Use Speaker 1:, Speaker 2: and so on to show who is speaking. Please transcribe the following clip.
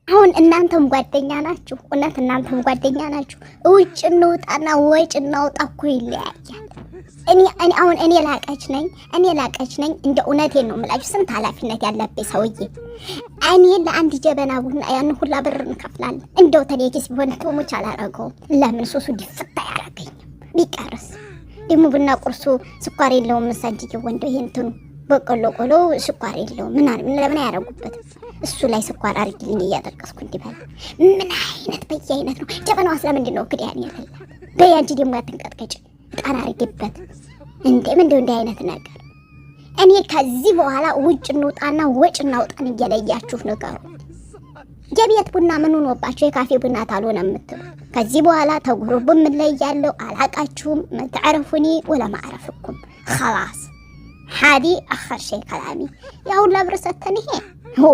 Speaker 1: አሁን እናንተም ጓደኛ ናችሁ። እውነት እናንተም ጓደኛ ናችሁ። ውጭ እንውጣና ወጭ እናውጣ እኮ ይለያያል። እኔ አሁን እኔ ላቀች ነኝ፣ እኔ ላቀች ነኝ። እንደ እውነቴን ነው የምላችሁ፣ ስንት ኃላፊነት ያለብኝ ሰውዬ። እኔ ለአንድ ጀበና ቡና ያን ሁላ ብር እንከፍላለን። እንደው ተኔ ኪስ ቢሆን ቶሞች አላረገውም። ለምን ሱሱ ዲፍታ ያረገኝም ቢቀርስ ደግሞ ቡና ቁርሱ ስኳር የለውም። መሳጅ ወንደው ይሄ እንትኑ በቆሎ ቆሎ ስኳር የለውም። ምን ለምን አያረጉበትም? እሱ ላይ ስኳር አርጊልኝ እያጠቀስኩ እንዲበላ ምን አይነት በየአይነት ነው። ጀበናዋ ስለምንድን ነው ክዳን የሌላት? በይ አንቺ ደግሞ ያትንቀጥቀጭ እጣን አርጊበት እንዴ! ምንድን እንዲህ አይነት ነገር። እኔ ከዚህ በኋላ ውጭ እንውጣና ወጭ እናውጣን እየለያችሁ ንገሩ። የቤት ቡና ምን ሆኖባችሁ የካፌ ቡና ታልሆነ የምትሉ ከዚህ በኋላ ተጉሩብ የምንለያለው አላቃችሁም። መትዕረፉኒ ወላ ማዕረፍኩም خلاص ሓዲ አኸር ሸይ ከላሚ ያሁላ ብር ሰተን ይሄ ሆ።